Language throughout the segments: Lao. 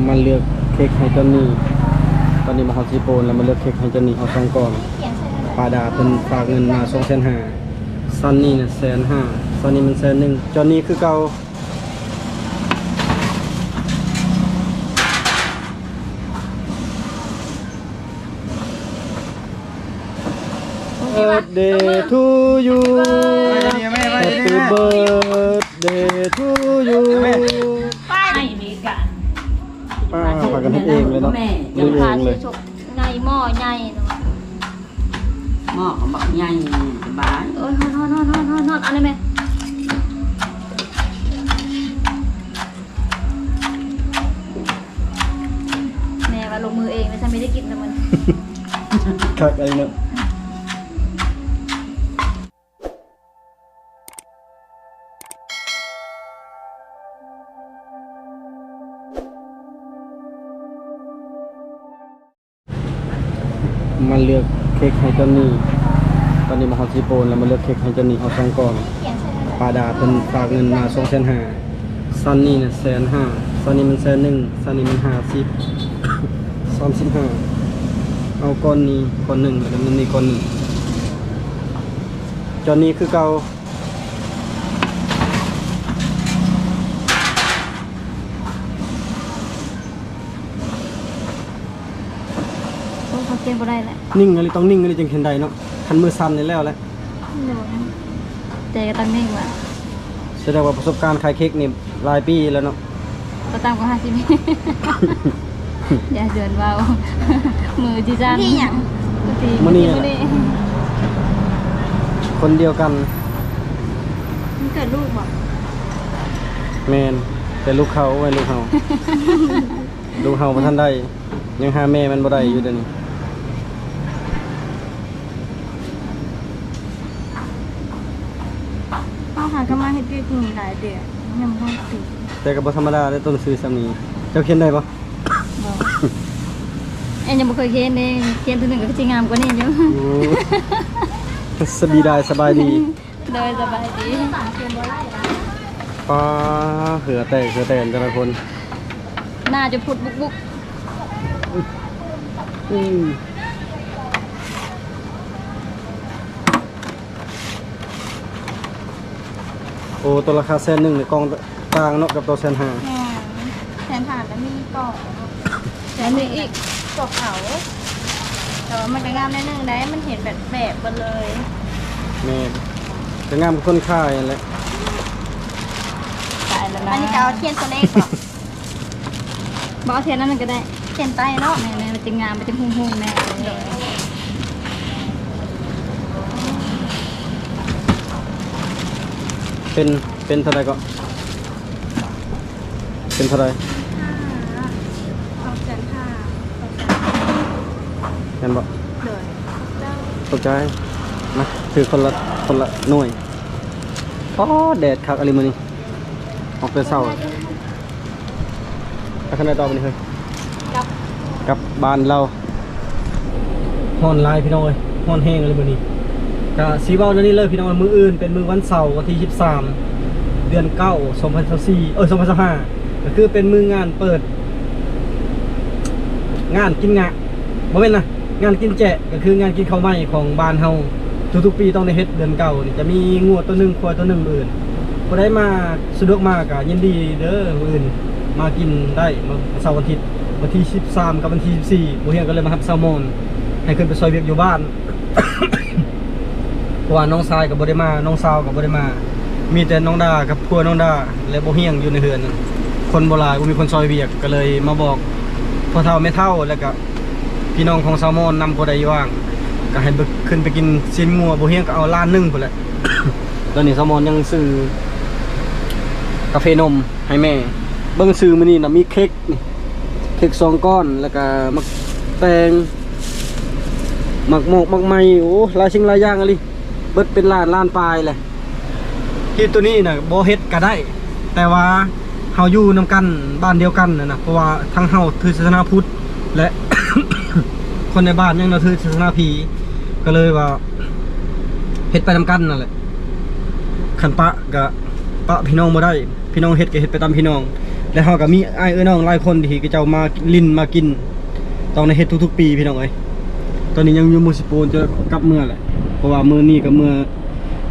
ມາເລືອກເຄັກໃຫ້ຈອນນີ. ຕອນນີ້ມາຮອດຊິໂປນແລ້ວ ມາເລືອກເຄັກໃຫ້ຈອນນີເອົາສອງກ້ອນ. ປາດາເພິ່ນຝາກເງິນມາສອງແສນຫ້າ, ຊັນນີນະແສນຫ້າ, ຊັນນີມັນແສນໜຶ່ງ, ຈອນນີຄືເກົ່າ. Birthday to you. Happy birthday to you. ໄປ ປ້າ ພາກັນເຮັດເອງເລີຍເນາະ. ແມ່ ເຮັດເອງເລີຍ. ໃຫຍ່ ໝໍ້ໃຫຍ່ເນາະ. ໝໍ້ກໍບັກໃຫຍ່ ສະບາຍ. ໂອ້ຍ ຮ້ອນໆໆໆໆ ເອົາໄດ້ແມ່. ແມ່ວ່າລົງມືເອງ ແລ້ວຊັ້ນໄມ່ໄດ້ກິນນຳມັນ. ຄັກອີ່ຫຼີເນາະ. ມາເລືອກເຄັກໃຫ້ຈອນນີ. ຕອນນີ້ມາຮອດຊິໂປນແລ້ວ ມາເລືອກເຄັກໃຫ້ຈອນນີເອົາສອງກ້ອນ. ປາດາເພິ່ນຝາກເງິນມາສອງແສນຫ້າ, ຊັນນີນະແສນຫ້າ, ຊັນນີມັນແສນໜຶ່ງ, ຊັນນີມັນຫ້າສິບ, ສາມສິບຫ້າ. ເອົາກ້ອນນີ້ກ້ອນໜຶ່ງ ແລ້ວກໍນີ້ກ້ອນໜຶ່ງ. ຈອນນີຄືເກົ່າ. ໂອ້ ເຂົາຂຽນບໍ່ໄດ້ແຫຼະ. ນິ່ງອີ່ຫຼີ ຕ້ອງນິ່ງອີ່ຫຼີຈຶ່ງຂຽນໄດ້ເນາະ. ຄັນມືສັ່ນນີ້ແລ້ວແຫຼະ. ໂດຍ. ໃຈກໍຕ້ອງນິ່ງວ່າ. ສະແດງວ່າປະສົບການຂາຍເຄັກນີ້ຫຼາຍປີແລ້ວເນາະ. ບໍ່ຕ່ຳກວ່າຫ້າສິບປີ. ຢ່າຊວນເວົ້າ. ມືຊິສັ່ນ. ມື້ນີ້ຫຍັງ? ມື້ນີ້ ມື້ນີ້ ຄົນດຽວກັນ. ມັນເກີດລູກບໍ່? ແມ່ນ, ແຕ່ລູກເຂົາ ບໍ່ແມ່ນລູກເຮົາ. ລູກເຮົາບໍ່ທັນໄດ້, ຍັງຫາແມ່ມັນບໍ່ໄດ້ຢູ່ດຽວນີ້. ເຮົາຫາກໍມາເຮັດວຽກຢູ່ນີ້ຫຼາຍເດືອນ ຍັງບໍ່ຮອດປີ. ແຕ່ກໍບໍ່ທຳມະດາເດ້ ຕົວໜັງສືສ່ຳນີ້. ເຈົ້າຂຽນໄດ້ບໍ່? ບໍ່. ແອນຍັງບໍ່ເຄີຍຂຽນເດ້, ຂຽນເທື່ອໜຶ່ງກໍຄືຊິງາມກວ່ານີ້ຢູ່. ໂອ້ ສະບາຍດີ ສະບາຍດີ. ໂດຍ ສະບາຍດີ. ປ້າ ເຫື່ອແຕກ ເຫື່ອແຕນແຕ່ລະຄົນ. ໜ້າຈະພຸດບຸກໆ. ອືມ. ໂອ້ ຕົວລາຄາແສນໜຶ່ງນີ້ ກ້ອງຕ່າງເນາະ ກັບຕົວແສນຫ້າ. ແມ່ນ ແສນຫ້າກໍມີກ້ອງ ແສນໜຶ່ງອີກ ພວກເຂົາ. ແຕ່ວ່າມັນກໍງາມໜ້ອຍໜຶ່ງໄດ໋ ມັນເຫັນແບບ ແບບເບິດເລີຍ. ແມ່ນ ກໍງາມຄືຄົນຂາຍຫັ້ນແຫຼະ. ຕາຍແລ້ວນະ. ອັນນີ້ກໍເອົາທຽນຕົວເລັກບໍ່? ບໍ່ ເອົາທຽນອັນນັ້ນກໍໄດ້. ທຽນໄຕ້ເນາະ. ແມ່ນໆ ມັນຈະງາມ ມັນຈະຮຸ່ງໆແນ່. ໂດຍ. ເປັນ ເປັນເທົ່າໃດເກາະ? ເປັນເທົ່າໃດ? ສອງແສນຫ້າ. ແມ່ນບໍ່? ໂດຍ. ຂອບໃຈ. ມາ ຖືຄົນລະ ຄົນລະໜ່ວຍ. ອໍ ແດດຄັກອີ່ຫຼີມື້ນີ້ ອອກແຕ່ເຊົ້າ. ໄປທາງໃດຕໍ່ບັດນີ້ເຮີ້ຍ? ກັບ ກັບບ້ານລາວ. ຮ້ອນຫຼາຍພີ່ນ້ອງເອີຍ, ຮ້ອນແຮງເລີຍມື້ນີ້. ກະຊິເວົ້າແນວນີ້ເລີຍພີ່ນ້ອງ, ມື້ອື່ນເປັນມື້ວັນເສົາ ວັນທີສິບສາມ ເດືອນເກົ້າ ສອງພັນຊາວສີ່ ເອີຍ ສອງພັນຊາວຫ້າ ກໍຄືເປັນມື້ງານເປີດ ງານກິນງະ ບໍ່ແມ່ນນະ ງານກິນແຈະ ກໍຄືງານກິນເຂົ້າໃໝ່ຂອງບ້ານເຮົາ. ທຸກໆປີຕ້ອງໄດ້ເຮັດເດືອນເກົ້ານີ້ ຈະມີງົວໂຕໜຶ່ງ ຄວາຍໂຕໜຶ່ງ. ມື້ອື່ນຜູ້ໃດມາສະດວກມາກໍຍິນດີເດີ, ມື້ອື່ນມາກິນໄດ້ ວັນເສົາວັນທິດ ວັນທີສິບສາມກັບວັນທີສິບສີ່ ບໍ່ຮຽງກໍເລີຍມາຮັບຊາວມອນໃຫ້ຂຶ້ນໄປຊ່ອຍວຽກຢູ່ບ້ານ. ເພາະວ່ານ້ອງຊາຍກໍບໍ່ໄດ້ມາ, ນ້ອງສາວກໍບໍ່ໄດ້ມາ, ມີແຕ່ນ້ອງດາກັບຜົວນ້ອງດາ ແລະ ບໍ່ຮຽງຢູ່ໃນເຮືອນ. ຄົນບໍ່ຫຼາຍ, ບໍ່ມີຄົນຊ່ອຍວຽກ, ກໍເລີຍມາບອກພໍ່ເຖົ້າແມ່ເຖົ້າ ແລ້ວກໍ ພີ່ນ້ອງຂອງຊາວມອນນຳ ຜູ້ໃດວ່າງກໍໃຫ້ໄປ ຂຶ້ນໄປກິນຊີ້ນງົວ, ບໍ່ຮຽງກໍເອົາລ້ານໜຶ່ງພຸ້ນແຫຼະ. ຕອນນີ້ຊາວມອນຍັງຊື້ກາເຟນົມໃຫ້ແມ່. ເບິ່ງຊື່ມື້ນີ້ນະ ມີເຄັກນີ້ ເຄັກສອງກ້ອນ ແລ້ວກໍໝາກແຕງ ໝາກໝອກ ໝາກໄມ້ ໂອ້ ຫຼາຍສິ່ງຫຼາຍຢ່າງອີ່ຫຼີ, ເບິດເປັນລ້ານ ລ້ານປາຍແຫຼະ. ຄລິບໂຕນີ້ນະ ບໍ່ເຮັດກໍໄດ້ ແຕ່ວ່າເຮົາຢູ່ນຳກັນ ບ້ານດຽວກັນຫັ້ນນະ, ເພາະວ່າທັງເຮົາຖືສາສະໜາພຸດ ແລະ ຄົນໃນບ້ານຍັງນັບຖືສາສະໜາຜີ, ກໍເລີຍວ່າເຮັດໄປນຳກັນນັ້ນແຫຼະ. ຄັນປະກໍປະພີ່ນ້ອງບໍ່ໄດ້, ພີ່ນ້ອງເຮັດກໍເຮັດໄປຕາມພີ່ນ້ອງ. ແລະເຮົາກໍມີອ້າຍເອື້ອຍນ້ອງຫຼາຍຄົນທີ່ເຂົາເຈົ້າມາຫຼິ້ນມາກິນ ຕ້ອງໄດ້ເຮັດທຸກໆປີພີ່ນ້ອງເອີຍ. ຕອນນີ້ຍັງຢູ່ເມືອງເຊໂປນ ຈະກັບເມືອແຫຼະ ເພາະວ່າມື້ນີ້ກໍເມືອ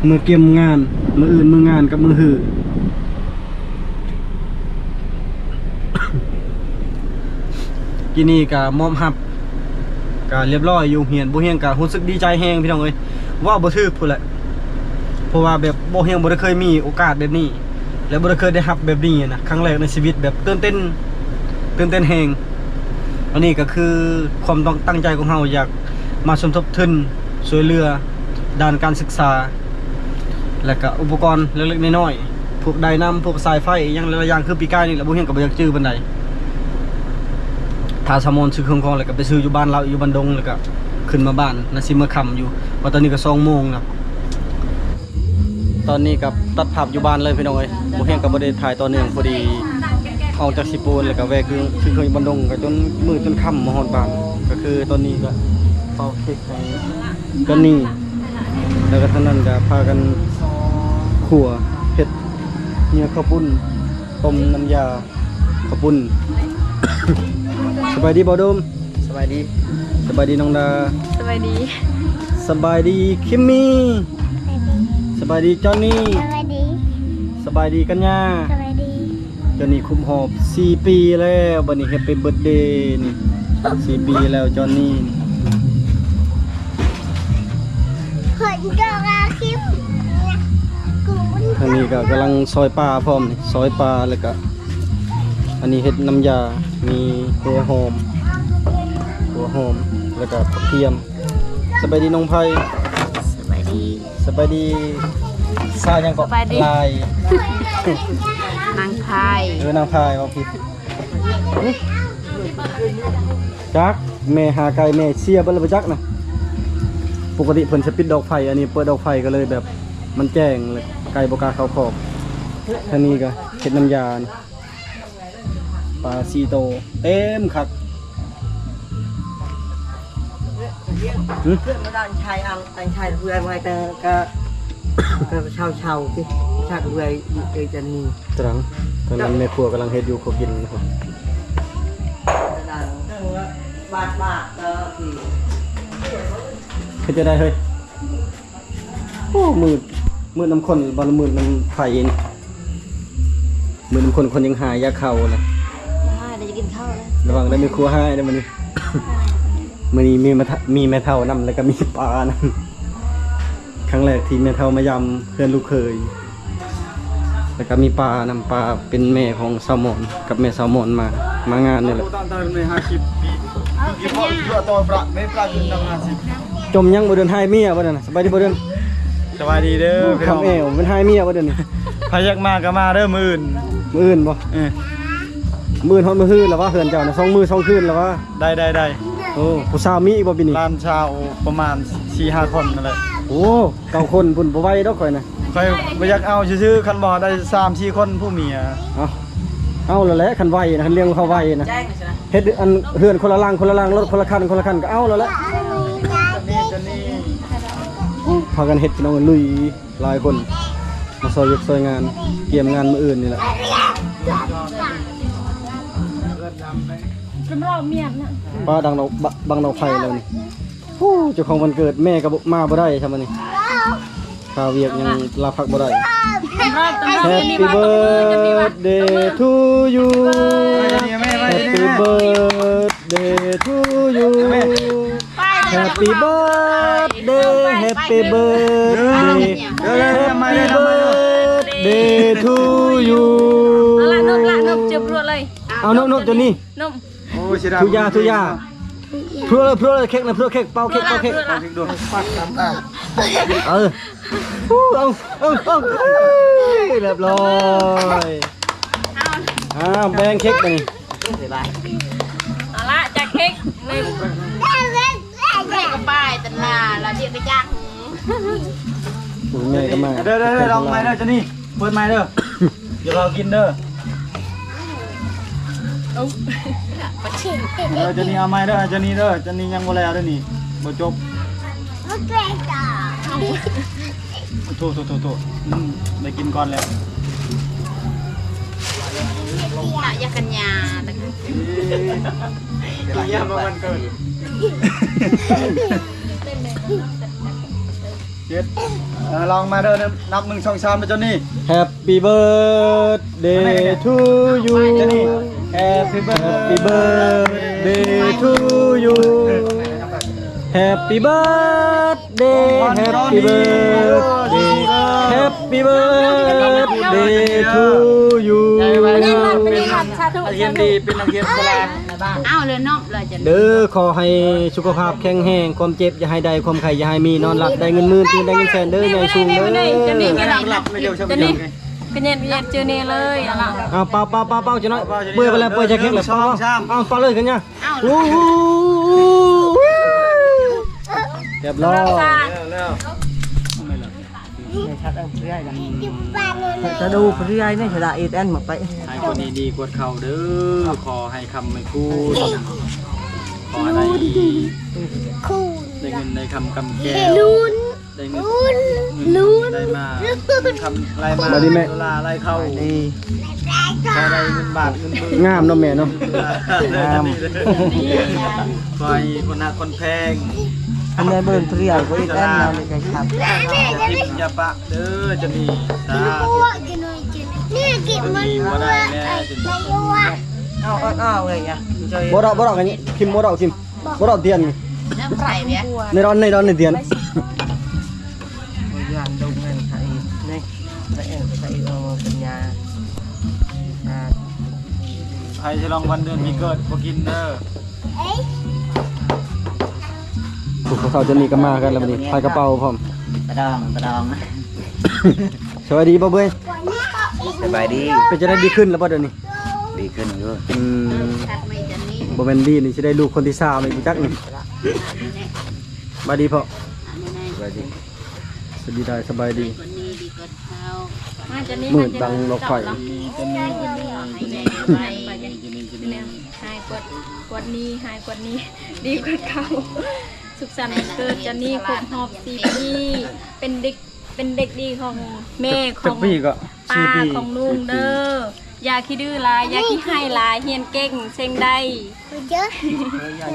ເມືອກຽມງານ ມື້ອື່ນມື້ງານກັບມື້ຮື. ກີ້ນີ້ກໍມອບຮັບ ກໍລຽບລ້ອຍຢູ່ໂຮງຮຽນ. ບໍ່ຮຽງກໍຮູ້ສຶກດີໃຈແຮງພີ່ນ້ອງເອີຍ ເວົ້າບໍ່ຖືກພຸ້ນແຫຼະ ເພາະວ່າແບບບໍ່ຮຽງບໍ່ໄດ້ເຄີຍມີໂອກາດແບບນີ້ ແລະບໍ່ໄດ້ເຄີຍໄດ້ຮັບແບບນີ້ນະ ຄັ້ງແລກໃນຊີວິດ ແບບຕື່ນເຕັ້ນ ຕື່ນເຕັ້ນແຮງ. ອັນນີ້ກໍຄືຄວາມຕ້ອງ ຕັ້ງໃຈຂອງເຮົາ ຢາກມາສົມທົບທຶນຊ່ວຍເຫຼືອດ້ານການສຶກສາ ແລະກະອຸປະກອນເລັກໆນ້ອຍໆ ພວກໄດນຳ ພວກສາຍໄຟອີ່ຫຍັງຫຼາຍໆຢ່າງ. ຄືປີກາຍນີ້ແຫຼະ ບໍ່ຮຽງກໍບໍ່ຢາກຈື່ປານໃດ ຖ້າສາວມອນຊື້ເຄື່ອງຂອງແລ້ວກໍໄປຊື້ຢູ່ບ້ານລາວ ຢູ່ບ້ານດົງ ແລ້ວກໍຂຶ້ນມາບ້ານ ໜ້າຊິເມືອຄ່ຳຢູ່ ເພາະຕອນນີ້ກໍສອງໂມງແລ້ວ. ຕອນນີ້ກໍຕັດພາບຢູ່ບ້ານເລີຍພີ່ນ້ອງເອີຍ ບໍ່ຮຽງກໍບໍ່ໄດ້ຖ່າຍຕໍ່ເນື່ອງ ພໍດີອອກຈາກເຊໂປນ ແລ້ວກໍແວ່ຊື້ເຄື່ອງຢູ່ບ້ານດົງ ກໍຈົນມືດຈົນຄ່ຳມາຮອດບ້ານ. ກໍຄືຕອນນີ້ກໍເປົ່າເຄັກໃຫ້ ກໍນີ້ ແລ້ວກໍທາງນັ້ນກໍພາກັນຂົ້ວເຮັດເຫຍື່ອເຂົ້າປຸ້ນ ຕົ້ມນ້ຳຢາເຂົ້າປຸ້ນ. ສະບາຍດີບ່າວໂດມ. ສະບາຍດີ. ສະບາຍດີນ້ອງດາ. ສະບາຍດີ. ສະບາຍດີຄິມມີ. ສະບາຍດີຈອນນີ. ສະບາຍດີ. ສະບາຍດີກັນຍາ. ສະບາຍດີ. ຈອນນີຄົບຮອບສີ່ປີແລ້ວ ບັດນີ້ແຮັບປີເບີດເດນີ້ ສີ່ປີແລ້ວຈອນນີ. ເພິ່ນກໍວ່າຄິມ ທາງນີ້ກໍກຳລັງຊອຍປາພ້ອມນີ້ ຊອຍປາ ແລ້ວກໍອັນນີ້ເຮັດນ້ຳຢາ ມີຫົວຫອມ ຫົວຫອມ ແລ້ວກໍກະທຽມ. ສະບາຍດີນ້ອງໄພ. ສະບາຍດີ. ສະບາຍດີ ສາວຫຍັງເກາະ? ສະບາຍດີ ລາຍ ນາງພາຍ. ເອີ ນາງພາຍ ເວົ້າຜິດ. ຈັກແມ່ຫາໄກ່ແມ່ເສຍເບິດແລ້ວບໍ່ຈັກນະ. ປົກກະຕິເພິ່ນຈະປິດດອກໄຟ ອັນນີ້ເປີດດອກໄຟກໍເລີຍແບບມັນແຈ້ງ ແລ້ວໄກ່ບໍ່ກ້າເຂົ້າຄອກ. ທາງນີ້ກໍເຮັດນ້ຳຢາ ປາສີ່ໂຕເຕັມຄັກ. ຫຶ? ເພື່ອນມາດ້ານຊາຍອັງ ແຕ່ງຊາຍເພື່ອນໄວ້ ແຕ່ກໍ ກໍເຊົາໆ ຕິ ຊາກເພື່ອນອີກເອີຍຈັນນີ້. ຕະລັງ ທາງນັ້ນແມ່ຄົວກຳລັງເຮັດຢູ່ ຄົວກິນ. ບາດ ບາດ ເອີ ເຮັດຈັ່ງໃດເຮີ້ຍ? ໂອ້ ມືດ ມືດນຳຄົນ ບໍ່ ມືດນຳໄຟນີ້ ມືດນຳຄົນ ຄົນຍັງຫາຢາກເຂົ້ານະ. ຫາໄດ້ກິນເຂົ້າແລ້ວ ລະວັງໄດ້ແມ່ຄົວຫາຍໄດ້ມື້ນີ້. ມື້ນີ້ມີແມ່ ມີແມ່ເຖົ້ານຳ ແລ້ວກໍມີປານຳ. ຄັ້ງແລກທີ່ແມ່ເຖົ້າມາຢາມເຮືອນລູກເຂີຍ ແລ້ວກໍມີປານຳ ປາເປັນແມ່ຂອງສາວມອນ ກັບແມ່ສາວມອນມາ ມາງານນີ້ແຫຼະ. ຈົມຍັງບໍ່ເດີນ ຫາຍເມຍບໍ່ເດີນ. ສະບາຍດີບໍ່ເດີນ. ສະບາຍດີເດີພີ່ນ້ອງ. ຄຳແອວ ມັນຫາຍເມຍບໍ່ເດີນນີ້. ໃຜຢາກມາກໍມາເດີມື້ອື່ນ. ມື້ອື່ນບໍ່? ເອີ ມື້ອື່ນຮອດມື້ຮືລະວະ ເຮືອນເຈົ້ານະ ສອງມື້ສອງຄືນລະວະ. ໄດ້ ໄດ້ ໄດ້. ໂອ້ ຜູ້ສາວມີອີກບໍ່ປີນີ້? ຫຼານສາວປະມານສີ່ຫ້າຄົນນັ້ນແຫຼະ. ໂອ້ ເກົ້າຄົນພຸ້ນ ບໍ່ໄຫວດອກຂ້ອຍນະ. ຂ້ອຍບໍ່ຢາກເອົາຊື່ໆ ຄັນບໍ່ໄດ້ສາມສີ່ຄົນຜູ້ເມຍ. ເອົາ ເອົາແລ້ວແຫຼະ ຄັນໄຫວນະ ຄັນລ້ຽງເຂົາໄຫວນະ. ເຮັດອັນເຮືອນຄົນລະຫຼັງ ຄົນລະຫຼັງ ລົດຄົນລະຄັນ ຄົນລະຄັນ ກໍເອົາແລ້ວແຫຼະ. ພາກັນເຮັດພີ່ນ້ອງ ລຸຍຫຼາຍຄົນ ມາຊ່ອຍວຽກຊ່ອຍງານ ກຽມງານມື້ອື່ນນີ້ແຫຼະ. ປາດັງດອກ ບັກດອກໄຟແລ້ວນີ້. ໂອ້ ເຈົ້າຂອງວັນເກີດແມ່ກໍບໍ່ ມາບໍ່ໄດ້ຊ້ຳມື້ນີ້ ຄາວຽກຍັງລາພັກບໍ່ໄດ້. Happy birthday to you. Happy birthday to you. Happy birthday, happy birthday, happy birthday to you. ເອົາລະ ນົບລະ ນົບ ເຈີບລວດເລີຍ. ເອົາ ນົບ ນົບ ໂຈນີ້ ນົບ. ໂອ້ ເສຍດາຍ ທຸກຢ່າ ທຸກຢ່າ. ພວກເລີຍ ພວກເລີຍ ເຄັກນະ ພວກເຄັກ ເປົ່າເຄັກ ເປົ່າເຄັກ. ເອີ ເອົາ ເອົາ ເອົາ ເອີຍ ຮຽບຮ້ອຍ. ອ້າວ ແບ່ງເຄັກບາດນີ້. ເອົາລະ ຈັກເຄັກໜຶ່ງ ເຄັກກະປາຍຕັນລາລະ ດຽວກະຈັກ. ໂອ້ຍ ແມ່ກໍມາ ເດີ ເດີ ເດີ ລອງໃໝ່ເດີ ເຈົ້ານີ້ ເປີດໃໝ່ເດີ ດຽວເຮົາກິນເດີ. ເອີ ເຈົ້ານີ້ເອົາໃໝ່ເດີ ເຈົ້ານີ້ເດີ ເຈົ້ານີ້ຍັງບໍ່ແລ້ວເດີ ນີ້ບໍ່ຈົບ. ໂອ້ ໂທ້ ໂທ້ ໂທ້ ໂທ້ ອືມ ໄດ້ກິນກ່ອນແລ້ວ. ນະ ຢາກກັນຍາ ກັນຍາມາວັນເກີດ ເຈັດ ເອີ ລອງມາເດີ ນັບ ໜຶ່ງ ສອງ ສາມ ເດີ ຈອນນີ້ Happy birthday to you Happy birthday to you Happy birthday Happy birthday Happy birthday to you ນັກຮຽນດີ ເປັນນັກຮຽນສະຫຼາດ ອ້າວ ເລີຍເນາະ ເລີຍຈະ ເດີ ຂໍໃຫ້ສຸຂະພາບແຂງແຮງ ຄວາມເຈັບຢ່າໃຫ້ໄດ້ ຄວາມໄຂ້ຢ່າໃຫ້ມີ ນອນຫຼັບໄດ້ເງິນໝື່ນ ຕື່ນໄດ້ເງິນແສນເດີ ໃຫຍ່ສູງເດີ ຈະນີ້ ຈະນີ້ ຈະນີ້ ກະແຍດ ກະແຍດເຈີເນເລີຍ ເອົາ ເປົ່າ ເປົ່າ ເປົ່າ ເປົ່າ ເຈົ້ານ້ອຍ ເປື່ອຍໄປແລ້ວ ເປື່ອຍຈາກເຄັກແລ້ວ ເປົ່າ ເອົາ ເປົ່າເລີຍ ກັນຍາ ໂອ້ໂຫ ຮຽບຮ້ອຍ ແລ້ວ ແລ້ວ ຈະດູເພື່ອໃຫ້ເຮັດອັນມາໄປ ໃຫ້ຄົນດີໆກວດເຂົ້າເດີ ຂໍໃຫ້ຄ້ຳໃຫ້ຄູນ ຂໍໃຫ້ໄດ້ ໄດ້ເງິນໄດ້ຄຳກຳແກ້ວ ໄດ້ເງິນ ເງິນໄດ້ມາ ເງິນຄຳໄຫຼມາ ສະບາຍດີແມ່ ໂດລາໄຫຼເຂົ້າ ດີ ຂໍໄດ້ເງິນບາດເງິນເບີ ງາມເນາະແມ່ເນາະ ງາມ ຂໍໃຫ້ຄົນຮັກຄົນແພງ ອັນໃດເບິ່ງເພຍກໍອີກແລ້ວເນາະ ນີ້ກໍຄັບ ຢ່າຖິ້ມຢ່າປະເດີ ຈະມີ ສາທຸ ນີ້ກິນມັນບໍ່ໄດ້ແນ່ ເອົາ ເອົາ ເອົາເລີຍ ບໍ່ດອກ ບໍ່ດອກ ອັນນີ້ ພິມບໍ່ດອກ ພິມ ບໍ່ດອກ ດຽນ ໃນດອນ ໃນດອນ ໃນດຽນ ບໍ່ຢ້ານດົງເງິນໃຜ ໃນ ໃນເອີ ໃຜເອີ ເປັນຍາ ອ່າ ໃຜສະຫຼອງວັນເດືອນປີເກີດບໍ່ກິນເດີ ຜູ້ເຖົ້າເຈົ້ານີ້ກໍມາກັນແລ້ວບັດນີ້ ພາຍກະເປົາພ້ອມ ຕະດອງ ຕະດອງ ສະບາຍດີບໍ່ເບຍ? ສະບາຍດີ ເປັນຈັ່ງໃດ ດີຂຶ້ນແລ້ວບໍ່ດຽວນີ້? ດີຂຶ້ນຢູ່ ອືມ ບໍ່ແມ່ນດີນີ້ຊິໄດ້ລູກຄົນທີສາມອີກຈັກນີ້ ສະບາຍດີພໍ່ ສະບາຍດີ ສະບາຍດີ ສະບາຍດີ ດີກວ່ານີ້ ດີກວ່າເກົ່າ ມາຈະນີ້ ມືດບັງດອກໄຟ ຈະນີ້ ຈະນີ້ ຈະນີ້ ຫາຍກວ່າ ກວ່ານີ້ ຫາຍກວ່ານີ້ ດີກວ່າເກົ່າ ສຸກສັນວັນເກີດຈະນີ້ຄົບຮອບສີ່ປີ ເປັນເດັກ ເປັນເດັກດີຂອງແມ່ ຂອງປ້າ ຂອງລຸງເດີ ຢ່າຂີ້ດື້ຫຼາຍ ຢ່າຂີ້ໄຫ້ຫຼາຍ ຮຽນເກັ່ງ ເສັງໄດ້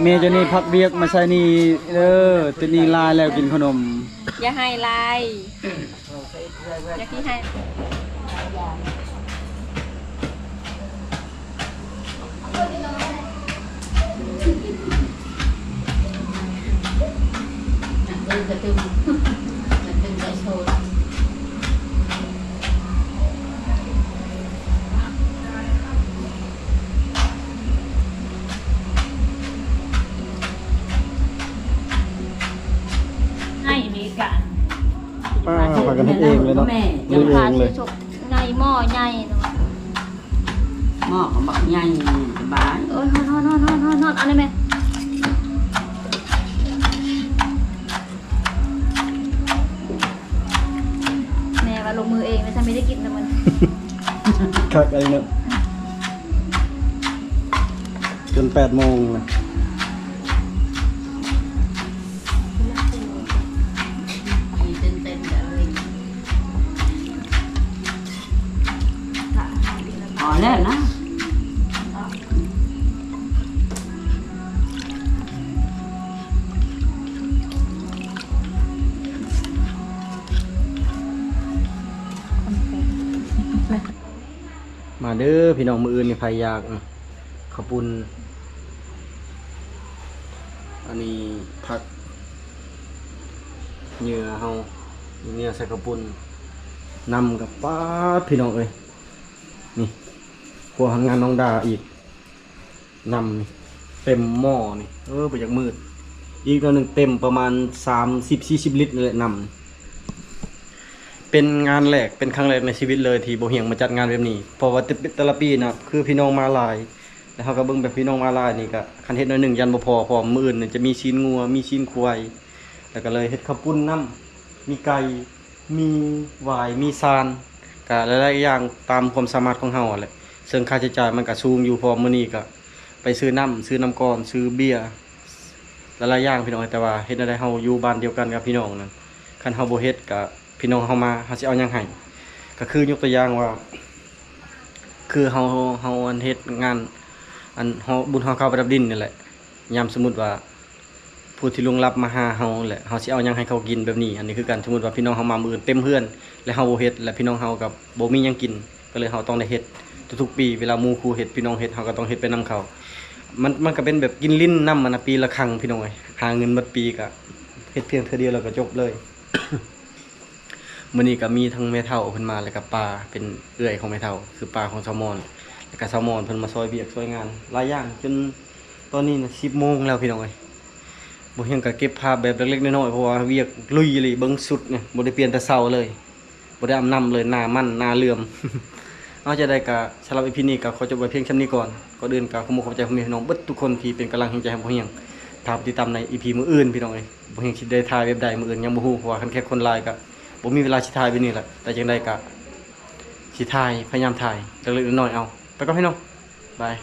ແມ່ເຈົ້ານີ້ພັກວຽກມາໃຊ້ໜີ້ເດີ ຕິດໜີ້ຫຼາຍແລ້ວກິນຂະໜົມ ຢ່າໄຫ້ຫຼາຍ ຢ່າຂີ້ໄຫ້. ໃຫ້ເມກາ ປ້າ ພາກັນເຮັດເອງເລີຍເນາະ ເຮັດເອງເລີຍ ໃຫຍ່ ໝໍ້ໃຫຍ່ເນາະ ໝໍ້ກໍບັກໃຫຍ່ ສະບາຍ ໂອ້ຍ ຮ້ອນໆໆໆໆ ເອົາໄດ້ແມ່ ແມ່ວ່າລົງມືເອງ ແລ້ວຊັ້ນໄມ່ໄດ້ກິນນຳມັນ ຄັກອັນນີ້ເນາະ ຈົນແປດໂມງລະ. ພໍແລ້ວນະ ມາເດີພີ່ນ້ອງ ມື້ອື່ນນີ້ໃຜຢາກ ເຂົ້າປຸ້ນ ອັນນີ້ຜັກ ເຫຍື່ອເຮົາ ເຫຍື່ອໃສ່ເຂົ້າປຸ້ນ ນຳກັບ ປາດ ພີ່ນ້ອງເອີຍ ນີ້ ຄົວຮອນງານນ້ອງດາອີກ ນຳນີ້ ເຕັມໝໍ້ນີ້ ເອີ ບໍ່ຢາກມືດ ອີກໜ້ອຍໜຶ່ງເຕັມປະມານສາມສິບສີ່ສິບລິດນີ້ແຫຼະ ນຳ ເປັນງານແລກ ເປັນຄັ້ງແລກໃນຊີວິດເລີຍທີ່ບໍ່ຮຽງມາຈັດງານແບບນີ້ ເພາະວ່າແຕ່ ແຕ່ລະປີນະ ຄືພີ່ນ້ອງມາຫຼາຍ ແລ້ວເຮົາກໍເບິ່ງແບບພີ່ນ້ອງມາຫຼາຍນີ້ ກໍຄັນເຮັດໜ້ອຍໜຶ່ງຢ້ານບໍ່ພໍ ເພາະວ່າມື້ອື່ນນີ້ຈະມີຊີ້ນງົວ ມີຊີ້ນຄວາຍ ແລ້ວກໍເລີຍເຮັດເຂົ້າປຸ້ນນຳ ມີໄກ່ ມີຫວາຍ ມີຊານ ກະຫຼາຍໆຢ່າງຕາມຄວາມສາມາດຂອງເຮົາຫັ້ນແຫຼະ ເຊິ່ງຄ່າໃຊ້ຈ່າຍມັນກະສູງຢູ່ ເພາະວ່າມື້ນີ້ກະໄປຊື້ນ້ຳ ຊື້ນ້ຳກ້ອນ ຊື້ເບຍ ຫຼາຍໆຢ່າງພີ່ນ້ອງ ແຕ່ວ່າເຮັດແນວໃດເຮົາຢູ່ບ້ານດຽວກັນກັບພີ່ນ້ອງນັ້ນ ຄັນເຮົາບໍ່ເຮັດກະພີ່ນ້ອງເຮົາມາ ເຮົາຊິເອົາຫຍັງໃຫ້ ກະຄືຍົກຕົວຢ່າງວ່າ ຄືເຮົາ ເຮົາອັນເຮັດງານ ອັນຫໍ ບຸນຫໍເຂົ້າປະດັບດິນນີ້ແຫຼະ ຍາມສົມມຸດວ່າ ຜູ້ທີ່ລ່ວງລັບມາຫາເຮົາແຫຼະ ເຮົາຊິເອົາຫຍັງໃຫ້ເຂົາກິນແບບນີ້. ອັນນີ້ຄືກັນ ສົມມຸດວ່າພີ່ນ້ອງເຮົາມາມື້ອື່ນເຕັມເຮືອນ ແລະເຮົາບໍ່ເຮັດ ແລະພີ່ນ້ອງເຮົາກໍບໍ່ມີຫຍັງກິນ ກໍເລີຍເຮົາຕ້ອງໄດ້ເຮັດທຸກໆປີ. ເວລາໝູ່ຄູ່ເຮັດ ພີ່ນ້ອງເຮັດ ເຮົາກໍຕ້ອງເຮັດໄປນຳເຂົາ. ມັນ ມັນກໍເປັນແບບກິນຫຼິ້ນນຳ ອັນນະ ປີລະຄັ້ງ ພີ່ນ້ອງເອີຍ. ຫາເງິນໝົດປີກໍເຮັດພຽງເທື່ອດຽວແລ້ວກໍຈົບເລີຍ. ມື້ນີ້ກໍມີທັງແມ່ເຖົ້າເພິ່ນມາ ແລ້ວກໍປ້າເປັນເອື້ອຍຂອງແມ່ເຖົ້າ ຄືປ້າຂອງສາວມອນ ແລ້ວກໍສາວມອນເພິ່ນມາຊ່ອຍວຽກຊ່ອຍງານຫຼາຍຢ່າງ ຈົນຕອນນີ້ນະ ສິບໂມງແລ້ວ ພີ່ນ້ອງເອີຍ. ບໍ່ຮຽງກໍເກັບພາບແບບເລັກໆນ້ອຍໆ ເພາະວ່າວຽກລຸຍອີ່ຫຼີ. ເບິ່ງຊຸດນີ້ ບໍ່ໄດ້ປ່ຽນແຕ່ເຊົ້າເລີຍ ບໍ່ໄດ້ອາບນ້ຳເລີຍ ໜ້າມັນ ໜ້າເຫຼື່ອມ. ເອົາ ຈັ່ງໃດກໍສຳລັບອີພີນີ້ກໍຂໍຈົບໄວ້ພຽງສ່ຳນີ້ກ່ອນ. ກ່ອນອື່ນກໍຂໍຂອບໃຈພໍ່ແມ່ພີ່ນ້ອງເບິດທຸກຄົນທີ່ເປັນກຳລັງແຮງໃຈໃຫ້ບໍ່ຮຽງ. ຖ້າຕິດຕາມໃນອີພີມື້ອື່ນ ພີ່ນ້ອງເອີຍ. ບໍ່ຮຽງຊິໄດ້ຖ່າຍແບບໃດມື້ອື່ນຍັງບໍ່ຮູ້ ເພາະວ່າຄັນແຂກຄົນຫຼາຍກໍບໍ່ມີເວລາຊິຖ່າຍແບບນີ້ແຫຼະ. ແຕ່ຈັ່ງໃດກໍຊິຖ່າຍ ພະຍາຍາມຖ່າຍເລັກໆນ້ອຍໆ. ເອົາ ໄປກ່ອນ ພີ່ນ້ອງ ບາຍ.